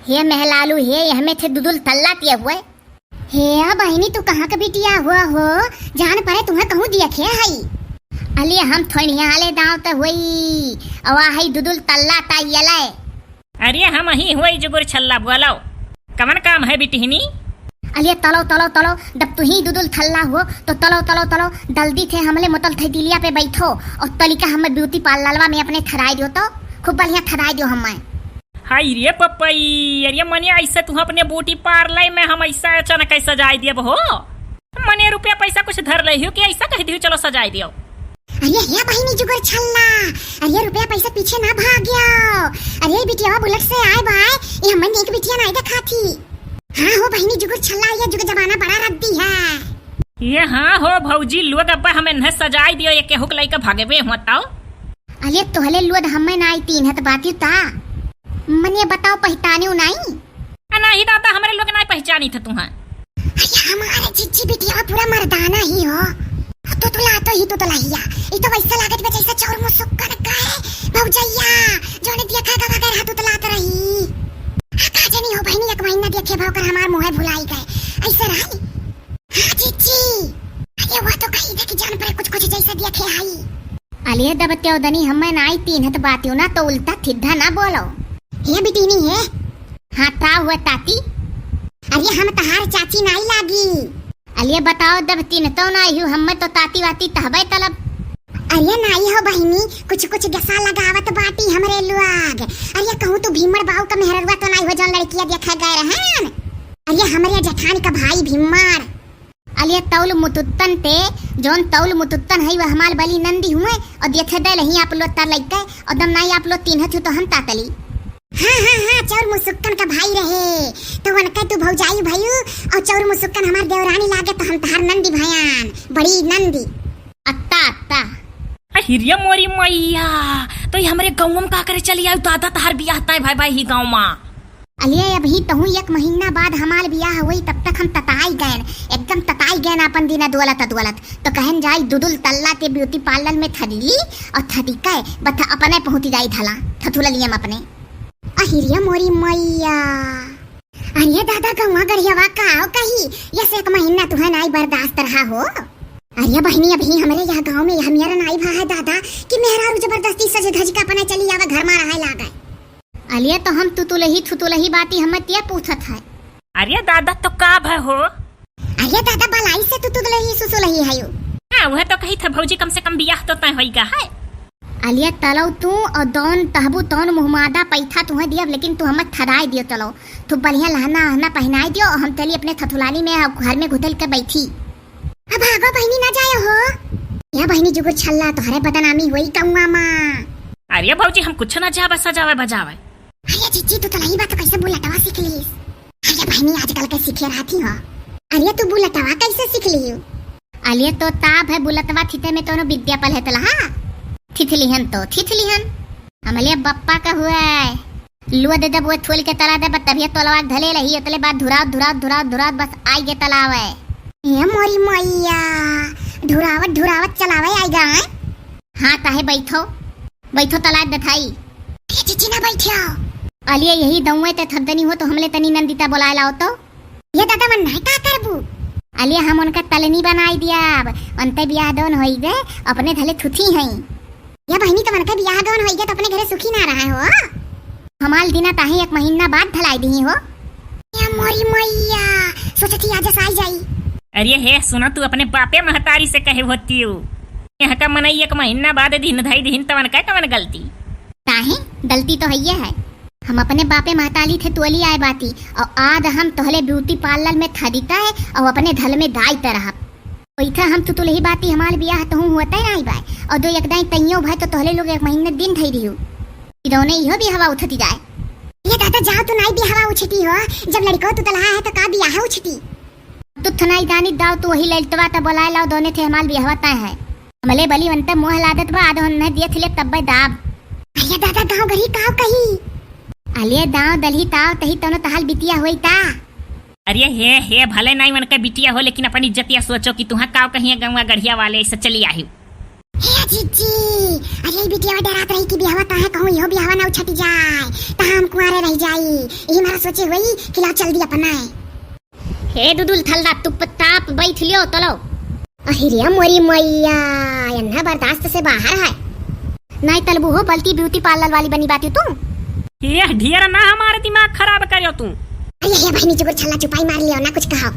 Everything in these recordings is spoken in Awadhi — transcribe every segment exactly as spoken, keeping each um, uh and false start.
हे मेहलालू हे, यहमे थे दुदुल तल्ला तिया हुए। हे बहिनी, तू कहाँ के बिटिया हुआ हो? जान परे तुम्हें कहूँ दिया खे हई। अलिए हम थोड़िया आले दाँव त हुई, अवा हई दुदुल तल्ला ता यले। अरे हम ही हुई जुगुर छल्ला, बोलो कवन काम है बिटिहनी? अलिए तलो, तलो, तलो, जब तू ही दुदुल थल्ला हो, तो तलो, तलो, तलो, जल्दी थे हमले मुतल थे दिलिया पे बैठो और तलिका हमें ब्यूटी पार्लरवा में अपने थराई दियो तो, खूब बढ़िया थराई दियो हमें। हाय रे पपई, अरे मने ऐसे तू अपने ब्यूटी पार्लर में हम ऐसा अचानक कैसे सजाई दियब हो? मने रुपया पैसा कुछ धर ले हो कि ऐसा कह दियो चलो सजाई दियो? अरे हे बहिनी जुगर छल्ला, अरे रुपया पैसा पीछे ना भाग्यो। अरे बिटिया बुलेट से आए बाय, ये हमन एक बिटिया नाई देखा थी। हाँ हो बहिनी जुगर छल्ला, ये जुग जमाना बड़ा रद्दी है। ये हाँ हो भौजी, लोग अब हमें न सजाई दियो, ये केहू के लइका भगवे हो तो। अरे तोहले लोग हमें नाई तीन हत बाती ता। मने बताओ पहचानियो नाई? आ, नाही दादा, हमरे लोग नाही पहचानी थे तुहाँ। अरे, हमारे जिज्जी बिटिया पूरा मर्दाना ही हो। तुतला तो ही तुतला हिया। ई तो वैसा लागत बा जैसे चौर मुसुक्कन का है। भौजैया, जोने देखा गवा कर हाथ उतलात रही। आ, का जानी हो बहिनी, एक महीना देखे भौकर हमार मुँह भुलाई गए। ऐसे रही। हाँ, जिज्जी। अरे, वो तो कही थे कि जान पर कुछ कुछ जैसा देखे आई। अलिए दबत्यो दनी हमें नाई तीन हत बातियो ना तो उल्टा थिद्धा ना बोलो। हे बिटिनी हे। हाँ, ता हुआ ताती। अरे हम तहार चाची नाई लागी। अलिए बताओ, जब तीन तो नाई हूँ, हमें तो ताती वाती तहबे तलब। अरे नाई हो बहिनी, कुछ कुछ गसा लगावत बाटी हमरे लुआग। अरे कहूँ तू भीमड़ बाऊ का मेहररुआ तो नाई हो, जौन लड़किया देखा गए रहन। अरे हमरे जेठान का भाई भीमड़। अलिए तौल मुतुत्तन ते, जौन तौल मुतुत्तन है, वह हमार बली नंदी हुए, और देखे दे लही आप लोग तार लइके, और दम नाई आप लोग तीन हथु तो हम तातली। हाँ, हाँ, हाँ, चौर मुसुक्कन का भाई रहे, तो वनके तू भौजाई भयू, और चौर मुसुक्कन हमार देवरानी लागे, तो हम तहार नंदी भयान, बड़ी नंदी। अत्ता, अत्ता। आ, हिरिया मोरी मैया, तो ये हमरे गाँव में का करे चली आयु दादा, तहार बियाह तय भाई भाई ही गाँव में। अलिए अभी तहूँ एक महीना बाद हमार बियाह होई, तब तक हम तताई गएन, एकदम तताई गएन अपन दिना दुअलत दुअलत। तो कहन जाई दुदुल तल्ला ते ब्यूटी पार्लर में थदीली और थदी के बथ अपने पहुँची जाई धला थथुललियम अपने। अहिरिया मोरी मैया। अरे दादा गौवा गढ़ियावा का हो कही, यस एक महीना तुहन आई बर्दाश्त रहा हो। अरे बहिनी अभी हमरे यह गाँव में यह मेरा नाई भा है दादा कि मेहरारू जबरदस्ती सज धज के अपने चली आवे घर में रहे लागे। अलिया तो हम तुतुलही थुतुलही बाती हमें ते पूछत है। अरे दादा तो का भय हो? अरे दादा बलाई से तुतुलही सुसुलही है यू। हाँ वह तो कही था भौजी कम से कम बियाह तो तय होई गा है। अलिया तलौ तू और दौन तहबू तौन मुहमादा पैथा तुहे दियब लेकिन तू हमें थदाई दियो तलौ। तू बढ़िया लहना हना पहनाई दियो और हम तली अपने थथुलानी में घर में घुटल के बैठी। अब भागो बहिनी ना जायो हो। या बहिनी जुगुर छल्ला तोहरे बदनामी होई गौवा मा। अरे भौजी हम कुछ ना जावे सजावे बजावे। अरे जिज्जी तू तो नहीं बात कैसे बुलटवा सीख लीस। अरे बहिनी आजकल के सीखे रहती हो। अरे तू बुलटवा कैसे सीख ली हो? अरे तो ताप है बुलटवा थिते में तोनो विद्या पल है तलहा। थिथलिहन तो थिथलिहन। हमले बप्पा का हुआ है। लुआ दे जब वो थोल के तला दे, तभिया तोलवा के धले रही, उतले बाद धुरावत, धुरावत, धुरावत, धुरावत बस आई गे तलावे। ए मोरी मैया, धुरावत, धुरावत चलावे आई गा, हैं? हाँ, ताहे बैठो, बैठो तलाक दथाई। ए जीजी ना बैठियो। अलिया यही दउए ते थबदनी हो तो हमले तनी नंदिता बोलाए लाओ तो। ये दादा मन नहीं का करबू? अलिया हम उनका तलनी बनाई दिया अब, उनते बियाह दोन होई गए, अपने धले थुथी हैं। या बहिनी, तमन के बियाह गवन होई गया, तो अपने घरे सुखी ना रहा हो। हमाल दिना ताही एक महीना बाद धलाई दिही हो। या मोरी मैया, सोचत ही आज साई जाई। अरे हे, सुना, तू अपने बापे महतारी से कहे होती हो। यहाँ का मनई एक महीना बाद दिन धई दिहिन, तवन का कवन गलती? ताही गलती तो हइये है। हम अपने बापे महतारी थे तोली आए बाती, और आज हम तोहले ब्यूटी पार्लर में थदिता है और अपने धल में दाई तरह। ओइथा हम तुतुलही बाती हमार बियाह तहूँ हुआ तय नाई बाय। और दो एक दाई तइयो भाई तो तोहले लोग एक महीने दिन धई दिहु। इदौने इहो बियाहवा उठती जाए। ये दादा जाओ तू नाई बियाहवा उछती हो। जब लड़को तू तलहा है तो का बियाह उछती? तू थनाई दानी दाओ तू वही ललटवा त बोलाए लाओ दोने थे हमार बियाहवा तय है। हमले बली वंत मोह लादत बा आदो हम न दिए थिले तब्बे दाब। अरे दादा गाँव गरी काव कही। अले दाव दलही ताव तही तनो तहाल बिटिया होई ता। अरे हे, हे, भले नाई उनके बिटिया हो, लेकिन अपन इज्जतिया सोचो कि तुहाँ काव कहिए गौवा गढ़िया वाले ऐसे चली आही। हे जिज्जी, अरे ई बिटिया डरात रही कि बियाहवा तहे कहूँ इहो बियाहवा ना उछटी जाए, त हम कुंवारे रह जाई। यही मारा सोचे हुई कि ला चल दी अपना। हे दुदुल थल्ला, तुप ताप बैठ लियो तलो। अहिरे मोरी मैया, एन्ना बर्दाश्त से बाहर है। नाई तलबू हो, बल्टी ब्यूटी पार्लर वाली बनी बाटी तू। ये ढेर ना हमारे दिमाग खराब करियो तू। अरे हे बहिनी, चुगुर छल्ला चुपाई मार लियो ना, कुछ कहो।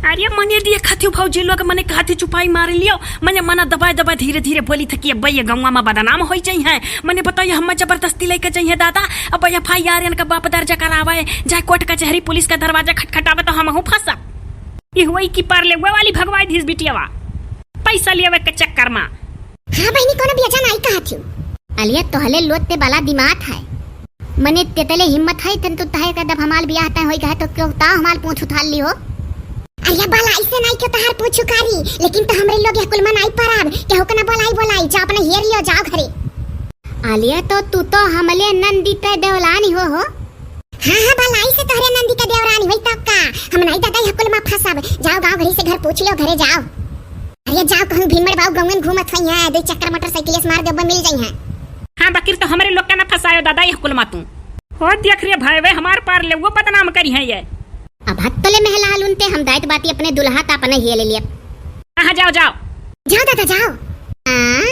अरे मने देखा थी भौजी लोग, मने कहा थी चुपाई मार लियो, मने मना दबाए दबाए धीरे धीरे बोली थकी, अब ये गौवा में बदनाम होई जाई है। मने बताइए हम जबरदस्ती लेके जाई है दादा, अब एफ आई आर इनका बाप दर्जा करावे, जाए कोर्ट कचहरी पुलिस का दरवाजा खटखटावे तो हमहू फंसब। ई हुई की पार ले हुए वाली भगवाई धीस बिटियावा, पैसा लेवे के चक्कर मा। हाँ बहिनी, कोनो बेजा नाई कहा थी। अलिया तोहले लोग ते बला दिमाग है। मने तेतले हिम्मत है तन तो तहे का दब हमाल बियाह तय होई गए तो क्यों ता हमाल पूछ उठाल ली हो। अरे बला ऐसे नाई क्यों तहार पूछ उखारी, लेकिन तो हमरे लोग यह कुल मा नाई पाराब, केहू के ना बोलाई बोलाई, जा अपने हेर लियो, जाओ घरे। अलिया तो तू तो हमले नंदी ते देवलानी हो हो। हाँ, हाँ, भलाई से तोहरे नंदी के देवरानी होई तब का? हम नाई दादा यह कुल मा फंसब। जाओ गाँव घरी से घर पूछ लियो, घरे जाओ। अरे जाओ, कहूँ भीमड़ बाऊ गौवन घूमत होई हैं, दो चक्कर मोटरसाइकिल से मार देबो, मिल जाई हैं। हाँ, बकिर तो हमरे लोग का ना फंसायो दादा यह कुल मा तू। हो देख रे भाई, वे हमार पार ले वो बदनाम करी हैं ये। अब हत्तले महला हलुन ते हम दायत बाती अपने दुल्हा ता अपने हिये ले लिए। हाँ, हाँ, जाओ, जाओ। जाओ दादा, जाओ। हाँ,